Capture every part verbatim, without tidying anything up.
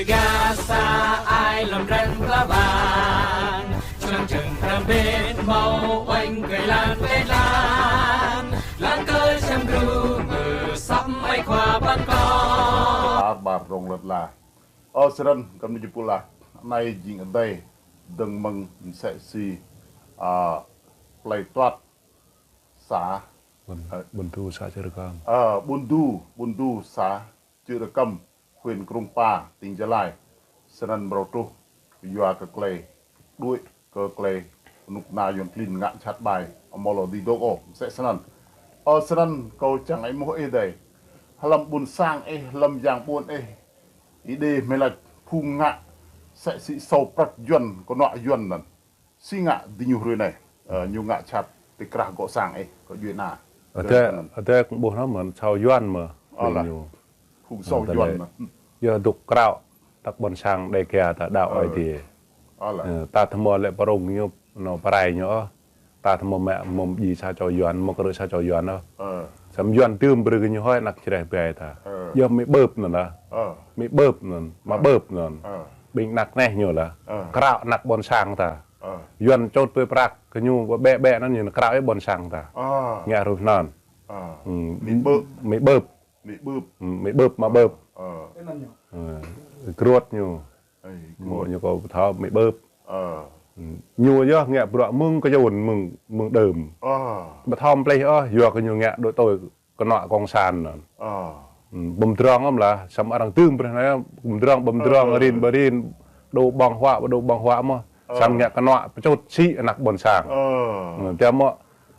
Gah sa ai lŏm dran pla bang, čơlăng čơng tram bên mâo uêñ kơi lan kơi lan, lan kơi čăm gru mơ săp ai khua păn kơ. Bar bar rong lăt la. Ơ, sơrăn, kăm ni jơpul lah. Anai jing adai, dơ̆ng mơ̆ng msĕ si, a, plei tuat sa, ƀôn, ơ, ƀôn Du sa Čư̆ Rơkăm. Ơ, ƀôn Du, ƀôn Du sa Čư̆ Rơkăm, huyện Krông Pa, tỉnh Gia Lai. Sơnăn mrâo truh, yua kơ klei đuaĭ kơ klei rơnŭk rơna Yuăn klin ngă jhat ƀai, amâo lŏ dưi dôk ôh, msĕ sơnăn. Ơ, sơnăn kâo čang ai mơ̆ ih dai. Hlăm ƀuôn sang ih, hlăm yang ƀuôn ih, ih dê mơ̆ lač phung ngă msĕ si sâo prăt Yuăn, kơnuă Yuăn anăn. Si ngă diñu hrơi anai, ơ, ñu ngă jhat ti krah gŏ sang ih, kơ djuê ana. Adai, adai kơ ƀuh anăn mơ̆n sâo Yuăn mơ̆. Alah. Diñu. Phung sâo Yuăn anăn. Yơh dôk krao, tăk ƀôn sang Đêga ta đaŏ Aê Diê. Alah. Ơ, ta thâo mơ̆ lĕ pơrông ñu, nao pơrai ñu ôh. Ta thâo mơ̆ mă mơ̆ djai sa čô Yuăn, mơ̆ krư̆ sa čô Yuăn ôh. Ơ. Săm Yuăn tơm brơi kơ ñu hơi anak čreh ƀai ta. Ơ. Yơh mĭ ƀơ̆p anăn lah. Ơ. Mĭ ƀơ̆p anăn, mă ƀơ̆p anăn. Ơ. Ƀing anak neh ñu lah. Ơ. Krao anak ƀôn sang ta. Ơ. Yuăn čôt tui prăk kơ ñu ƀĕ ƀĕ anăn ñu krao ih ƀôn sang ta. Ơ. Ngă ruh anăn. Ơ. Mĭ ƀơ̆p. Mĭ ƀơ̆p. Mĭ ƀơ̆p. Mĭ ƀơ̆p mă ƀơ̆p. Ơ. Ơ. Kruôt ñu. Ơ, ñu kâo pơthâo mĭ ƀơ̆p. Ơ. Ñu yơh ngă bruă mơ̆ng kơyun mơ̆ng, mơ̆ng đưm. Ơ. Pơthâo plei ôh, yua kơ ñu ngă đuaĭ tui kơnuă kông san anăn. Ơ. Ƀơ̆m drong ăm lah, săm arăng tơm brơi anai, ƀơ̆m drong, ƀơ̆m drong, rin, ƀơrin, đô ƀơ̆ng huă, đô ƀơ̆ng huă mơ̆. Ơ. Săm ngă kơnuă pơčut si anak ƀôn sang. Ơ. Tơdah mơ̆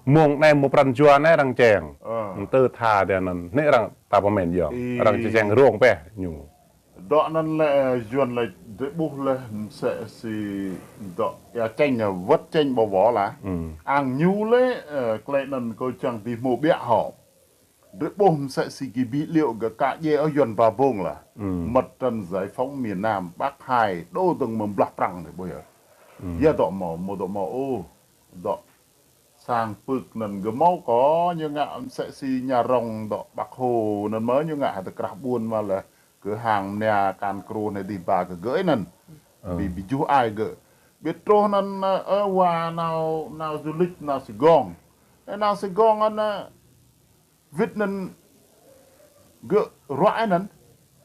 mông anai mơ̆ pran jua anai arăng čeng. Ơ. Tơ tha tơdah anăn, anai arăng ta pơmĭn yơh. Arăng čeng rông pĕ ñu. Dŏ anăn lĕ, ơ, Yuăn lĕ drei ƀuh lĕ msĕ si dŏ ia čeñ, ơ, wơ̆t čeñ ƀâo wơ̆t lah. Ang ñu lĕ, ơ, klei anăn kâo čang ti hmâo ƀiă hŏ. Drei ƀuh msĕ si gih bi liŏ gơ̆ kă djai ôh Yuăn ba bông lah. Mặt trận giải phóng miền Nam, Bác hai, đô dơ̆ng mơ̆ng blah Prăng drei ƀuh yơh. Ia dŏ mâo, mâo dŏ mâo ôh. Dŏ sang pưk anăn gơ̆ mâo kơ ñu ngă msĕ si nhà rông dŏ Bác Hồ anăn mơ̆ ñu ngă hơdơ̆ krah ƀuôn mă lĕ kơ hăng mnia kan kru anai dih ba kơ gơ̆ anăn. Bi, bi juh ai gơ̆. Ƀiă truh anăn, ơ, wa nao, nao du lịch nao Sài Gòn. Ơ, nao Sài Gòn anăn, ơ, wĭt anăn gơ̆ ruă anăn.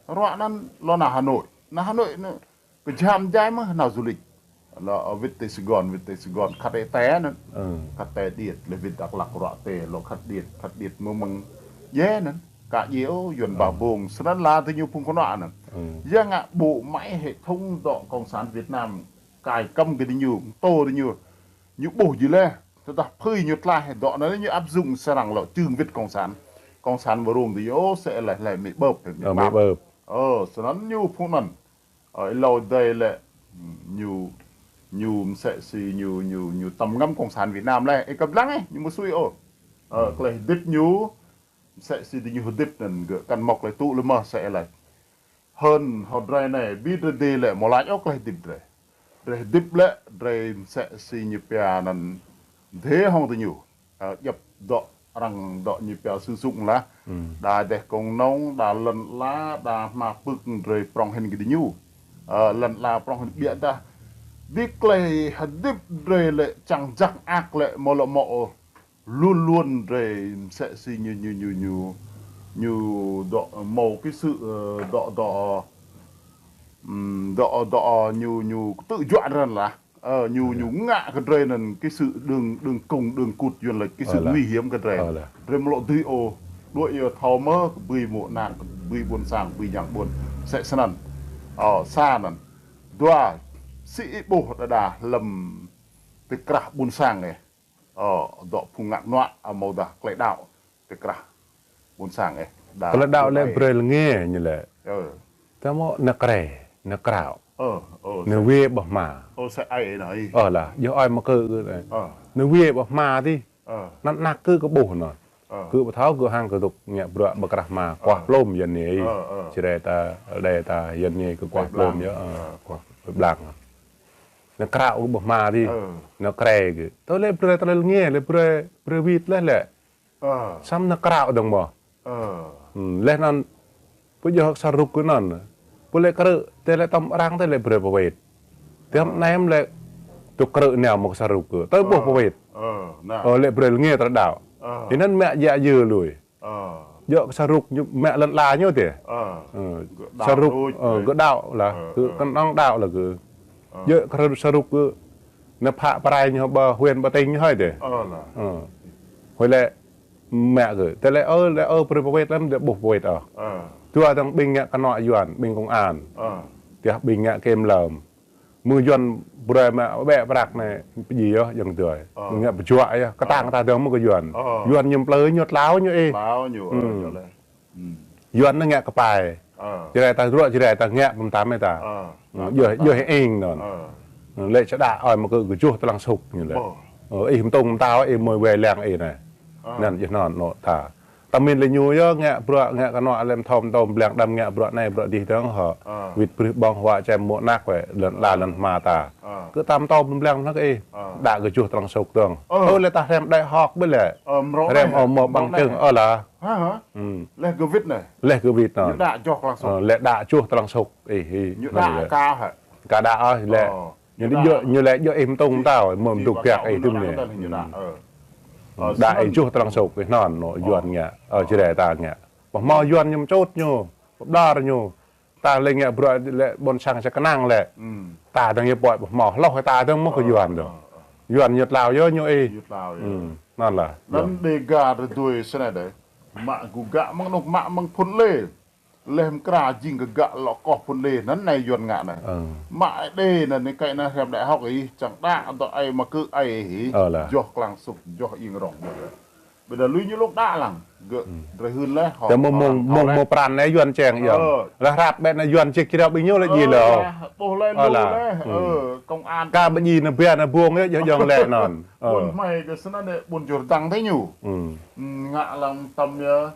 Ruă anăn lŏ nao Hà Nội. Nao Hà Nội anăn kơ jam jai mơ̆ nao du lịch. Lŏ, ơ, wĭt ti Sài Gòn, wĭt ti Sài Gòn, khăt ê tê anăn. Khăt tê điêt, lĕ wĭt Dak Lak ruă tê, lŏ khăt điêt, khăt điêt mơ̆ng mơ̆ng. Yơh anăn, kă djai ôh, Yuăn ba bông, sơnăn lah ti ñu phung kơnuă anăn. Yơh ngă bộ máy hệ thống dŏ Cộng sản Việt Nam, cài cắm kơ diñu, tô diñu. Ñu ƀuh jih leh, tơdah phơi ñu tlaih, dŏ anăn ñu áp dụng sơrăng lŏ čưng wĭt Cộng sản. Cộng sản mơrông diñu, ơ, sĕ leh leh mĭ ƀơ̆p, mĭ ƀơ̆p. Ơ, sơnăn ñu phung anăn. Ơ, ih lŏ dai lĕ, ñu, ñu msĕ si ñu, ñu, ñu tăm ngăm Cộng sản Việt Nam leh. Ih kăp lăng ih, ñu mơ̆ sui ôh. Ơ, klei hơdip ñu, msĕ si diñu hơdip anăn gơ̆ kăn mŏk leh tŭ leh mơ̆ sĕ leh. Hơn hŏ drei anai, bi drei dê lĕ mơ̆ lač ôh klei hơdip drei. Drei hơdip lĕ, drei msĕ si ñu pia anăn dê hŏng diñu. Ơ, djăp dŏ arăng dŏ ñu pia sử dụng lah. Đa dêh kông nông, đa lăn ala, đa hma pưk drei prŏng hĭn kơ diñu. Ơ, lăn ala prŏng hĭn ƀiă dah. Bi klei hơdip drei lĕ čang jăk ak lĕ mơ̆ lŏ mâo ôh. Luôn luôn drei msĕ si ñu, ñu, ñu, ñu, ñu dŏ mâo cái sự, ơ, dŏ, dŏ, ừm, dŏ, dŏ, ñu, ñu tự juă drei lah. Ơ, ñu, ñu ngă kơ drei anăn cái sự đường, đường cùng, đường cụt Yuăn lač cái sự nguy hiểm kơ drei. Drei mơ̆ lŏ dưi ôh, đuaĭ yơh thâo mơ̆, bưi mơ̆ anak, bưi ƀuôn sang, bưi yang ƀuôn, msĕ snăn. Ơ, sa anăn. Dua, si ih ƀuh đa đa hlăm ti krah ƀuôn sang ih. Ơ, dŏ phung ngă kơnuă, amâodah klei đaŏ ti krah ƀuôn sang ih. Klei đaŏ lĕ brei lĕ nge ñu lĕ. Ơ. Tơdah mơ̆ nao kreh, nao krao. Ơ, ơ, nao wê ƀơ̆ hma. Ơ, sĕ ai nao ih. Ơ lah, yơh ai mă kơ kơ anai. Ơ. Nao wê ƀơ̆ hma dih. Ơ. Anăn anak kơ kơ ƀuh anăn. Ơ. Kơ pơthâo kơ hăng kơ dôk ngă bruă ƀơ̆ krah hma. Kuah plôm Yuăn anei. Ơ, ơ. Čơrĕ ta, đe ta Yuăn anei kơ kuah plôm yơh. Ơ, kuah blang. Nao krao kơ ƀơ̆ hma dih. Ơ. Nao kreh kơ. Tơdah lĕ brei, tơdah lĕ nge, lĕ brei, brei wĭt leh lĕ. Ơ. Săm nao krao dơ̆ng mơ̆. Ơ. Hm, leh anăn pơjŏ hơ̆k sa rŭk kơ anăn. Pô lĕ krư̆, tơ lĕ tơm arăng tơ lĕ brơi pơwet. Tơm nem lĕ tŭ krư̆ nao mơ̆ng sa rŭk kơ. Tơ ƀuh pơwet. Ơ, lĕ brơi lĕ nge tơlơi đaŏ. Ơ. Ih anŭn mă djă djơ̆ lui. Ơ. Djơ̆ sa rŭk ñu mă lŏn ala ñu tơ. Ơ. Ơ. Gơ̆ đaŏ sa rŭk, lui, ơ, gơ̆ đaŏ lah. Ơ, gơ̆ kơnơ̆ng đaŏ lah gơ̆. Ơ. Djơ̆ sa rŭk gơ̆ nao phă pơrai ñu ƀơi huyện ƀơi tỉnh ñu hơi tơ. Ơ lah. Ơ. Hơi lĕ mă gơ̆. Tơ lĕ ơ, lĕ ơ, brơi pơwet lăm, djơ̆ ƀuh pơwet ơ. Ơ. Dua dơ̆ng ƀing ngă kơnuk Yuan, ƀing công an. Ơ. Tơ ƀing ngă kiểm lâm. Mơ̆ Yuan brơi mă ƀĕ prăk anai, pơjing yơh, jơ̆ng tui. Ơ. Mơ̆ ngă pơjuă yơh, kơtang ta dơ̆ng mơ̆ kơ Yuan. Ơ. Yuan ñu plơi ñu tlao ñu ih. Tlao ñu, ơ, hmm, ñu lĕ. Hmm. Yuan anai ngă kơpai. Ơ. Jrai ta ruă, jrai ta ngă pơm tam ta. Ơ. Hmm, yơh, yơh ing anŭn. Ơ. Hmm, lĕ čơđa ơi mơ̆ kơ gơjuh tơlăng sŭk ñu lĕ. Ơ. Ơ, ih mơtông mơtao, ih mơi wai lăng ih anai. Ơ. Anŭn yơh anŭn, anŭn ta. Tơmin lĕ ñu yơh ngă bruă, ngă kơnuk lăm thom tôm blang đăm ngă bruă anai, bruă dih dơ̆ng hŏ. Ơ. Wĭt brih ƀơ̆ng huă čem mô̆ anak wĕ, lŏn ala lŏn hma ta. Ơ. Kơ tam tôm blang anŭn kơ ih. Ơ. Đa gơjuh tơlăng sŭk dơ̆ng. Ơ. Ơ, lĕ ta hrăm đại học ƀơi lĕ. Ơ, mrô hrăm anai. Ơ, mơ̆ bằng chứng. Ơ lah. Hă, hă? Hmm. Lĕ gơwĭt anai. Lĕ gơwĭt anŭn. Ñu đa joh tơlăng sŭk. Ơ, lĕ đa joh tơlăng sŭk. Ih, ih. Ñu đa kah hă? Kah đa ôh lĕ. Ơ. Ñu đa, ñu lĕ djơ̆ ih mơtông mơtao, mơ̆ mơduk piak ih tơm anai. Ơ. Đa ih juh tơlăng sŭk, ih anŭn, anŭn Yuan ngă, ơ, jrai ta ngă. Ƀu hmâo Yuan ñu mơčut ñu, pơblar ñu. Ta lĕ ngă bruă lĕ ƀôn sang čơkơnang lĕ. Ta dơ̆ng yơh pơhiăp ƀu hmâo hloh ta dơ̆ng mơ̆ kơ Yuan dơ̆ng. Yuan ñu tlao yơh ñu ih. Ñu tlao yơh. Anŭn lah. Anŭn Dega tơdơi sơnai dơi. Mă gơ̆ gă mơ̆ng anŭn mă mơ̆ng phŭn lê. Leh mơkra jing kơ gă lŏ koh phŭn lê anŭn anai Yuan ngă anai. Ơ. Mă đe anŭn anai kơi anai hrăm đại học ih, čang đa dŏ ai mă kơ ai ih. Ơ lah. Joh tơlăng sŭk, joh ing rong. Ƀơi đa lui ñu lŏk đa lăng. Gơ̆ drơi hưn leh, hŏ, tơ mơ̆ mơ̆ng, mơ̆ng pran anai Yuan čeng yơh. Ơ. Lah hrăp ƀĕ anai Yuan ček črăp ƀing ñu lĕ ji lơ. Ơ, lah, ƀuh leh lu leh. Ơ, công an. Ka ƀing ji anai bia anai buông yơh, jơ̆ jơ̆ng lĕ anŭn. Ơ. Ƀôn hmei kơ sơnai anai ƀôn jur dăng tơ ñu. Ngă lăng tơm yơh.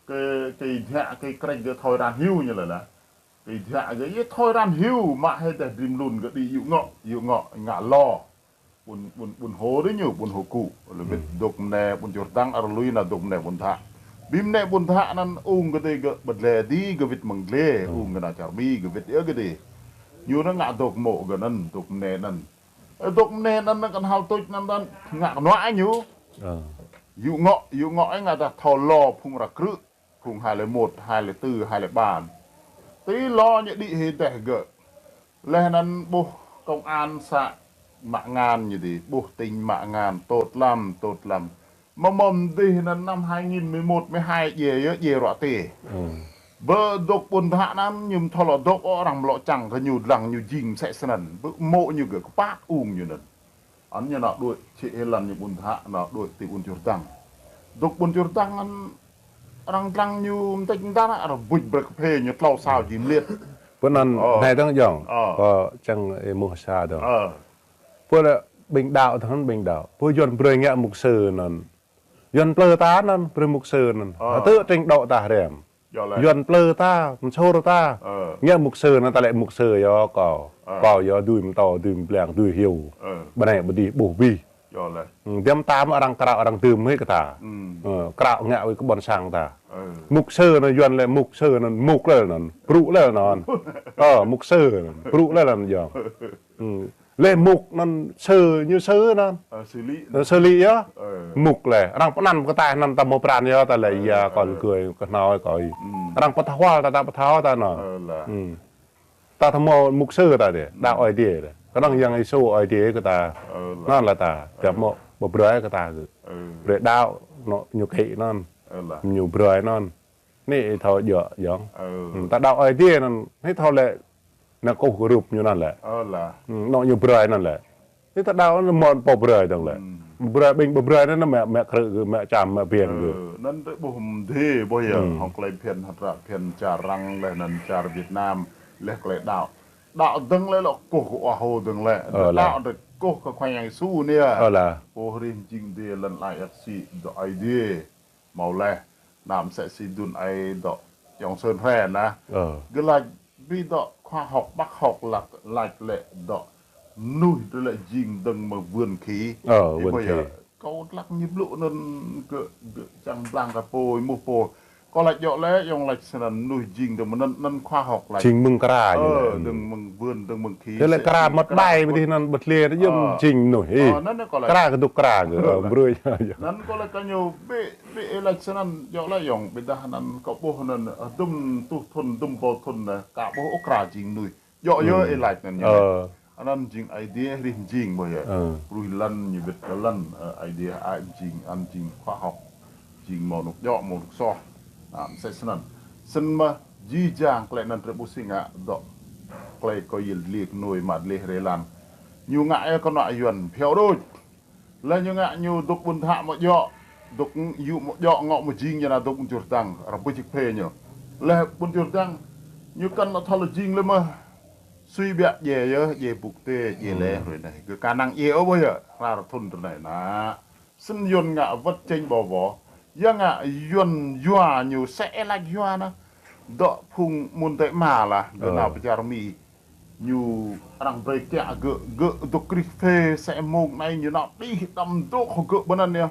Kơ, kơ ih dhă, kơ ih krĕč gơ̆ thâo ran hyu ñu lĕ lah. Kơ ih dhă gơ̆, ih thâo ran hyu, mă hĭ tơdơi rĭm lun gơ̆ đĭ yŭ ngŏ, yŭ ngŏ, ngă lŏ. Ƀun, ƀun, ƀun hô dih ñu, ƀun hô kŭ. Lĕ wĭt dŏ mơnai ƀun jur dăng, arăng lui nao dŏ mơnai ƀun dhă. Ƀing mơnai ƀun dhă anŭn ung gơ̆ tơ gơ̆ ƀơ̆t lĕ dih, gơ̆ wĭt mơ̆ng lĕ, ung gơ̆ nao čar Mi, gơ̆ wĭt yơh gơ̆ dih. Ñu anŭn ngă dŏ mô̆ gơ̆ anŭn, dŏ mơnai anŭn. Ơ, dŏ mơnai anŭn, anŭn kăn hal tuč anŭn, anŭn ngă kơnuă ñu. Ơ. Yŭ ngŏ, yŭ ngŏ ih ngă dah thâo lŏ phung ră krư̆. Phung hai lĕ một, hai lĕ tư, hai lĕ ba. Tơ lŏ ñu đĭ hĭ tơdơi gơ̆. Leh anŭn ƀuh công an să mă ngăn ñu dih, ƀuh tỉnh mă ngăn, tốt lắm, tốt lắm. Mơ̆ mơ̆m dih anŭn năm hai nghìn mười một, mười hai djai yơh, djai ruă tê. Ơ. Ƀơi dŏ ƀôn dhă anŭn, ñu thâo lŏ dŏ, ơ, arăng lŏ čang kơ ñu, lăng ñu jing mơsĕ snăn. Ƀơi mô̆ ñu gơ̆ kơpă ung ñu anŭn. Anŭn ñu nao đuaĭ, čih hĭ lăn ñu ƀôn dhă, nao đuaĭ ti ƀôn jur dăng. Dŏ ƀôn jur dăng anŭn, arăng dlăng ñu mơtĕč mơtăn, arăng buč brơi kơphê ñu tlâo sao jim liêt. Pơ anŭn, ơ, anai dơ̆ng jơ̆ng. Ơ. Kơ čang ih mơ̆ sa dơ̆ng. Ơ. Pơ lĕ ƀing đaŏ dơ̆ng, ƀing đaŏ. Pơ Yuan brơi ngă mục sư anŭn. Yuan plư ta anŭn, brơi mục sư anŭn. Ơ. Hơtư̆ tring đaŏ ta hrăm. Yơh lĕ. Yuan plư ta, msur ta. Ơ. Ngă mục sư anŭn ta lĕ mục sư yơh kâo. Ơ. Kâo yơh dưi mơtâo, dưi blang, dưi hyu. Ơ. Ƀơi anai ƀơi dih ƀuh ƀih. Yơh lĕ. Ơ, dăm tam arăng krao arăng dưm hĭ kơ ta. Ơ. Ơ, krao ngă wĭt kơ ƀôn sang ta. Ơ. Mục sư anŭn Yuan lĕ mục sư anŭn mục lĕ anŭn. Brŭ lĕ anŭn. Ơ, mục sư anŭn. Brŭ lĕ anŭn yơh. Ơ. Lĕ mục anŭn sư ñu sư anŭn. Ơ, sư lĭ. Ơ, sư lĭ yơh. Ơ. Mục lĕ. Arăng pơanăn kơ ta anŭn ta mơ̆ pran yơh ta lĕ, ơ, yơh, ơ, kơ kơi kơ hnoi kơ ih. Ơ. Arăng pơthâo ta, ta pơthâo ta anŭn. Ơ, lah. Ơ. Ta ta mơ̆ mục sư ta dih. Đaŏ Ơi Adai dih. Kơnơ̆ng Yang Yêsu Ơi Adai kơ ta. Ơ, lah. Anŭn lah ta. Ơ. Tơdah mơ̆ pơbrơi kơ ta gơ̆. Ơ. Brơi đaŏ anŭn ñu kĭ anŭn. Ơ, lah. Ñu brơi anŭn. Anai ih thâo djơ̆ yơh. Ơ. Ơ, ta đaŏ Ơi Adai anŭn, ih thâo lĕ, anŭn kơkuh kơrup ñu anŭn lĕ. Ơ lah. Ơ, anŭn ñu brơi anŭn lĕ. Ih ta đaŏ anŭn mơ̆n pô brơi dơ̆ng lĕ. Ơ. Brơi ƀing pô brơi anŭn mă, mă krư̆ gơ̆, mă čam, mă phiăn gơ̆. Ơ, anŭn tơ ƀuh mơdê ƀuh yơh, ơ, hŏng klei phiăn hơdră phiăn čar arăng lĕ anŭn čar Việt Nam, lĕ klei đaŏ. Đaŏ dơ̆ng lĕ lŏ kơkuh kơ ua hô dơ̆ng lĕ. Ơ lah. Đaŏ dơ̆ng kơkuh kơ Khua Yang Yêsu anai. Ơ lah. Pô hrih jing dih lăn ala ăt sĭ dŏ Ơi Adai. Hmâo leh, anăm mơsĕ si dun ai dŏ, yŏng sơnhre anai. Ơ. Gơ̆ laĭ ƀing dŏ khoa học, bác học lač, lač lĕ dŏ mơnuih dŏ lĕ jing dơ̆ng mơ̆ng vườn khí. Ơ, vườn khí. Kâo tlăk ñu blŭ anŭn gơ̆, gơ̆ čang blang kơ pô, ih mŭt pô. Kâo laĭ djơ̆ lĕ, yŏng laĭ snăn mơnuih jing dơ̆ng mơnăn anăn khoa học laĭ. Jing mơ̆ng kra, ơ, ñu laĭ. Dơ̆ng mơ̆ng vườn, dơ̆ng mơ̆ng khi. Thế lĕ sẽ kra jing măt kra ƀai mơ̆n. Ƀơi anăn ƀơ̆t lĕ, yơ̆m, ơ, jing mơnuih. Ơ, anăn kâo laĭ. Kra kơdŭk kra kơ, ơ, brơi. Anăn kâo laĭ kơ ñu ƀĕ, ƀĕ laĭ snăn djơ̆ lĕ yŏng, ƀiădah anăn kâo ƀuh anăn, ơ, dŭm tuh thŭn, dŭm rơbâo thŭn anăn, ka ƀuh ôh kra jing mơnuih. Djơ̆ yơh, ơ, ih laĭ anăn ñu. Ơ. Anăn jing Aê Diê hrih mjing ƀuh yơh. Ơ. Pruih lăn ñu wĭt kơ lăn, ơ, Aê Diê ai mjing, anăn jing khoa học. Jing mâo anôk djơ̆, mâo anôk soh. Anăn msĕ snăn. Snăn mơ̆ jih jang klei anăn drei ƀuh si ngă dŏ. Klei kơ yil dliê kơ nui mă dliê hrê lăng. Ñu ngă yơh kơ ană Yuăn phiâo đôč. Leh ñu ngă ñu dŏ ƀuôn thă mă djơ̆, dŏ yŭ mă djơ̆ ngŏ mă jing ñu anăn dŏ ƀuôn čur dăng, rơbưh čik phê ñu. Leh ƀuôn čur dăng, ñu kăn anăn thâo lĕ jing lĕ mơ̆. Sui biă djai yơh, djai bŭk tê, djai lĕ hrơi anai. Gơ̆ ka năng djai ôh ƀuh yơh, hla rơthŭn rơnai anăn. Snăn Yuăn ngă wăt čĕng ƀâo wŏ. Yua ngă Yuăn yua ñu sĕ lač yua anăn. Dŏ phung mơ̆ng tê mă lah, gơ̆ nao pơ čar Mi. Ñu arăng brơi kiă gơ̆, gơ̆ dŏ krih phê sĕ mông anai ñu nao đih đăm dŏ hŏ gơ̆ ƀơi anăn yơh.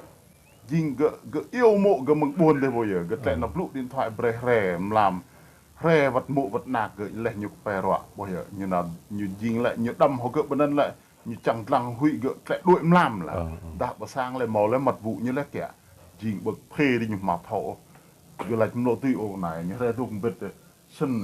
Jing gơ̆, gơ̆ iâu mơ̆ gơ̆ mơ̆ng ƀuôn dih ƀuh yơh. Gơ̆ tlĕ nao blŭ điện thoại brơi hrê mlam. Hrê wăt mơ̆ wăt anak gơ̆ leh ñu kơ pê ruă ƀuh yơh. Ñu nao, ñu jing lĕ, ñu đăm hŏ gơ̆ ƀơi anăn lĕ. Ñu čang dlăng huĭ gơ̆ tlĕ đuaĭ mlam lah. Dah ƀơ sang lĕ mâo lĕ măt ƀŭ ñu lĕ kiă. Jing ƀơ̆k phê dih ñu mă thâo. Gơ̆ lač mlŏ tui ôh anai, ñu hrê dŏ mbĭt. Snăn,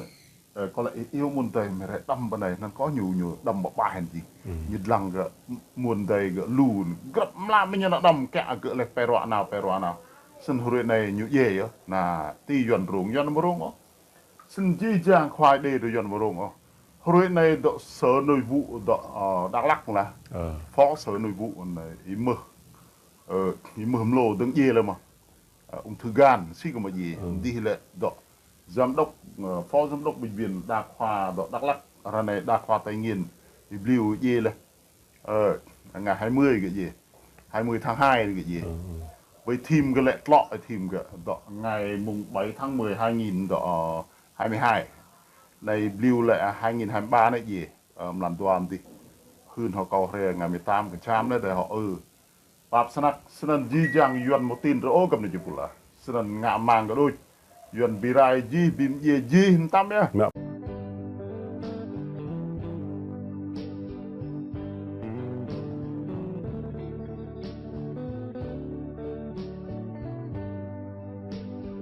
ơ, kâo laĭ iâu mơ̆ng tê mơ̆ hrê đăm ƀơi anai, anăn kâo ñu, ñu đăm ƀă ƀă hĕn jing. Ñu dlăng gơ̆ mơ̆ng tê gơ̆ lu, grăp mlam ñu nao đăm kiă gơ̆ leh pê ruă nao, pê ruă nao. Snăn hrơi anai ñu djai yơh, anăn ti Yuăn rông, Yuăn mơ̆ rông ôh. Snăn jih jang khua Ơi Adai dŏ Yuăn mơ̆ rông ôh. Hrơi anai dŏ Sở Nội vụ dŏ, ơ, Dak Lak lah. Phó Sở Nội vụ anai, Y Mơh. Ơ, Y Mơh mlô dơ̆ng djai lĕ mơ̆. Ơ, ung thư gan, si kơ mă djai. Dih lĕ dŏ giám đốc, ơ, phó giám đốc bệnh viện đa khoa dŏ Dak Lak, ră anai đa khoa Tây Nguyên, Y Bliu djai lĕ. Ơ, ngày hai mươi gơ̆ djai. Hai mươi tháng hai gơ̆ djai. Ƀơi thim gơ̆ lĕ tlŏ, thim gơ̆ dŏ ngày mùng bảy tháng mười hai nghìn dŏ, ơ, hai mươi hai. Anai Y Bliu lĕ, à, hai nghìn hai mươi ba anai djai. Ơ, mlan dua mơ̆ dih. Hưn hŏ kâo hrê ngày mười tám kơ čăm anai dih hŏ ư. Pap snăk, snăn jih jang Yuăn mơ̆ tin rơ ôh gơ̆ anai jih pula. Snăn ngă mang gơ̆ đôč. Yuăn bi rai jih, bi mdjiê jih, mtam yơh.